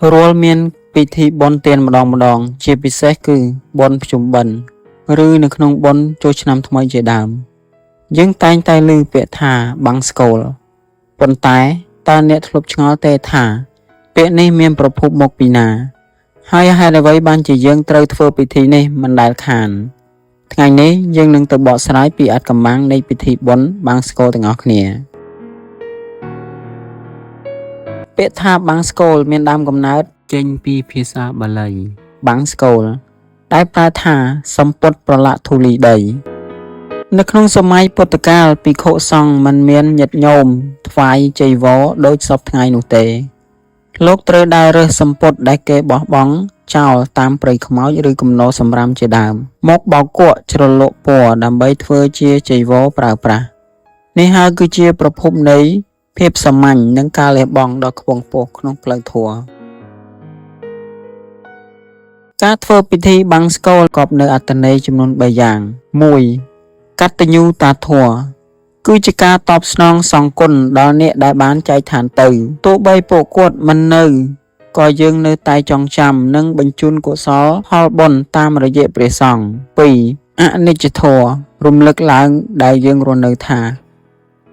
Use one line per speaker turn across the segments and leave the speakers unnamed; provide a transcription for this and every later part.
រាល់មានពិធីបុណ្យទានម្ដងៗជាពិសេសគឺបុណ្យភ្ជុំបិណ្ឌឬនៅក្នុងបុណ្យចូលឆ្នាំថ្មីជាដើម យើងតែងតែឮពាក្យថាបង្សុកូលប៉ុន្តែតើអ្នកធ្លាប់ឆ្ងល់ទេថា ពាក្យនេះមានប្រភពមកពីណា ហើយហេតុអ្វីបានជាយើងត្រូវធ្វើពិធីនេះមិនដែលខាន ថ្ងៃនេះយើងនឹងទៅបកស្រាយពីអាថ៌កំបាំងនៃពិធីបុណ្យបង្សុកូលទាំងអស់គ្នា ពាក្យថាបង្សុកូលមានដើមកំណើតចេញពីភាសាបាលីបង្សុកូលដែលប្រែថាសម្ពុតប្រឡាក់ធូលីដី នៅក្នុងសម័យពុទ្ធកាលភិក្ខុសង្ឃមិនមានញាតិញោមថ្វាយចីវរដូចសព្វថ្ងៃនោះទេ លោកត្រូវដើររើសសម្ពុតដែលគេបោះបង់ចោលតាមព្រៃខ្មោចឬគំនរសំរាមជាដើម មកបោកគក់ជ្រលក់ពណ៌ដើម្បីធ្វើជាចីវរប្រើប្រាស់នេះហើយគឺជាប្រភពនៃភាពសាមញ្ញនិងការលះបង់ដ៏ខ្ពង់ខ្ពស់ក្នុងផ្លូវធម៌ការធ្វើពិធីបង្សុកូលកប់នៅអត្ថន័យចំនួន3យ៉ាង1កតញ្ញូតាធម៌គឺជាការតបស្នងសងគុណដល់អ្នកដែលបានចែកឋានទៅទោះបីពួកគាត់មិននៅក៏យើងនៅតែចងចាំនិងបញ្ជូនកុសលផលបុណ្យតាមរយៈព្រះសង្ឃ2អនិច្ចធម៌រំលឹកឡើងដែលយើងរស់នៅថា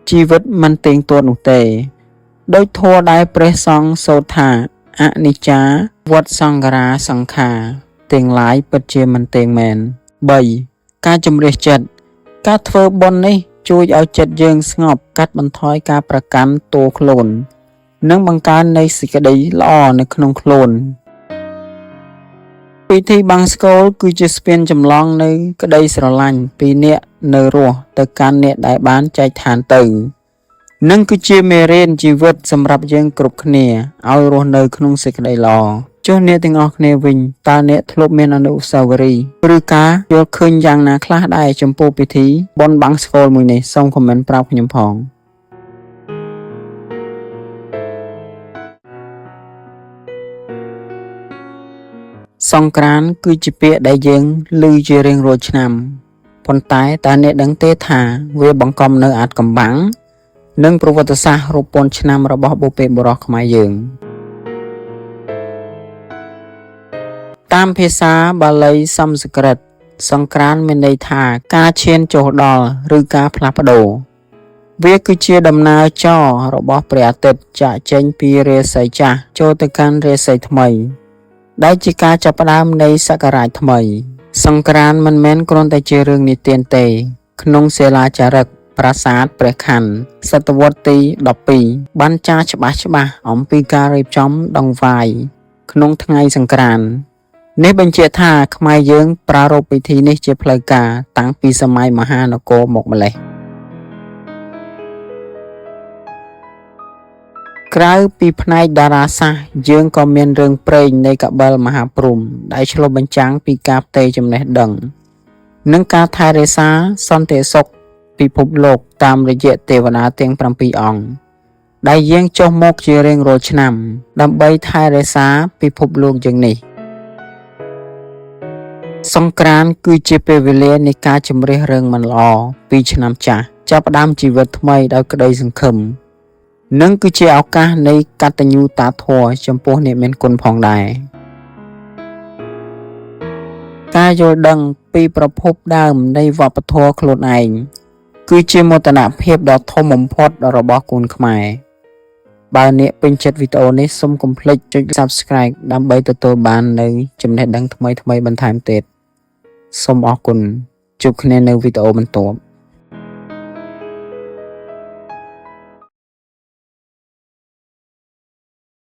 ជីវិតមិនទៀងទាត់នោះទេដោយធម៌ដែលព្រះសង្ឃសូត្រថាអនិច្ចាវត្តសង្ខារាសង្ខារទាំងឡាយពិតជាមិនទៀងមែន3ការជម្រះចិត្តការធ្វើបុណ្យនេះជួយឲ្យចិត្តយើងស្ងប់កាត់បន្ថយការប្រកាន់តួខ្លួននិងបង្កើននៃសេចក្តីល្អនៅក្នុងខ្លួនពិធីបង្សុកូលគឺជាស្ពានចម្លងនៅក្តីស្រឡាញ់ពីអ្នកនៅរស់ទៅកាន់អ្នកដែលបានចែកឋានទៅនិងគឺជាមេរៀនជីវិតសម្រាប់យើងគ្រប់គ្នាឲ្យរស់នៅក្នុងសេចក្តីល្អចុះអ្នកទាំងអស់គ្នាវិញតើអ្នកធ្លាប់មានអនុស្សាវរីយ៍ឬការយល់ឃើញយ៉ាងណាខ្លះដែរចំពោះពិធីបុណ្យបង្សុកូលមួយនេះសូមខមមិនប្រាប់ខ្ញុំផងសង្ក្រាន្តគឺជាពាក្យដែលយើងឮជារៀងរាល់ឆ្នាំប៉ុន្តែតើអ្នកដឹងទេថាវាបង្កប់នៅអាថ៌កំបាំងនិងប្រវត្តិសាស្ត្ររាប់ពាន់ឆ្នាំរបស់បុព្វបុរសខ្មែរយើងតាមភាសាបាលីសំស្ក្រឹតសង្ក្រាន្តមានន័យថាការឈានចូលដល់ឬការផ្លាស់ប្ដូរវាគឺជាដំណើរចររបស់ព្រះអាទិត្យចាកចេញពីរាសីចាស់ចូលទៅកាន់រាសីថ្មីដែលជាការចាប់ផ្ដើមនៃសករាជថ្មីសង្ក្រាន្តមិនមែនគ្រាន់តែជារឿងនិទានទេក្នុងសិលាចារឹកប្រាសាទព្រះខ័នសតវត្សទី12បានចារច្បាស់ៗអំពីការរៀបចំដង្វាយក្នុងថ្ងៃសង្ក្រាន្តនេះបញ្ជាក់ថាខ្មែរយើងប្រារព្ធពិធីនេះជាផ្លូវការតាំងពីសម័យមហានគរមកម្ល៉េះក្រៅពីផ្នែកតារាសាស្ត្រយើងក៏មានរឿងព្រេងនៃកបិលមហាព្រហ្មដែលឆ្លុះបញ្ចាំងពីការផ្ទេរចំណេះដឹងនិងការថែរក្សាសន្តិសុខពិភពលោកតាមរយៈទេវតាទាំង7អង្គដែលយាងចុះមកជារៀងរាល់ឆ្នាំដើម្បីថែរក្សាពិភពលោកយើងនេះសង្ក្រាន្តគឺជាពេលវេលានៃការជម្រះរឿងមិនល្អពីឆ្នាំចាស់ចាប់ផ្ដើមជីវិតថ្មីដោយក្តីសង្ឃឹមនិងគឺជាឱកាសនៃកតញ្ញូតាធម៌ចំពោះអ្នកមានគុណផងដែរការយល់ដឹងពីប្រភពដើមនៃវប្បធម៌ខ្លួនឯងគឺជាមោទនភាពដ៏ធំបំផុតរបស់កូនខ្មែរបើអ្នកពេញចិត្តវីដេអូនេះសូមកុំភ្លេចចុច Subscribe ដើម្បីទទួលបាននូវចំណេះដឹងថ្មីៗបន្ថែមទៀតសូមអរគុណជួបគ្នានៅវីដេអូបន្ទាប់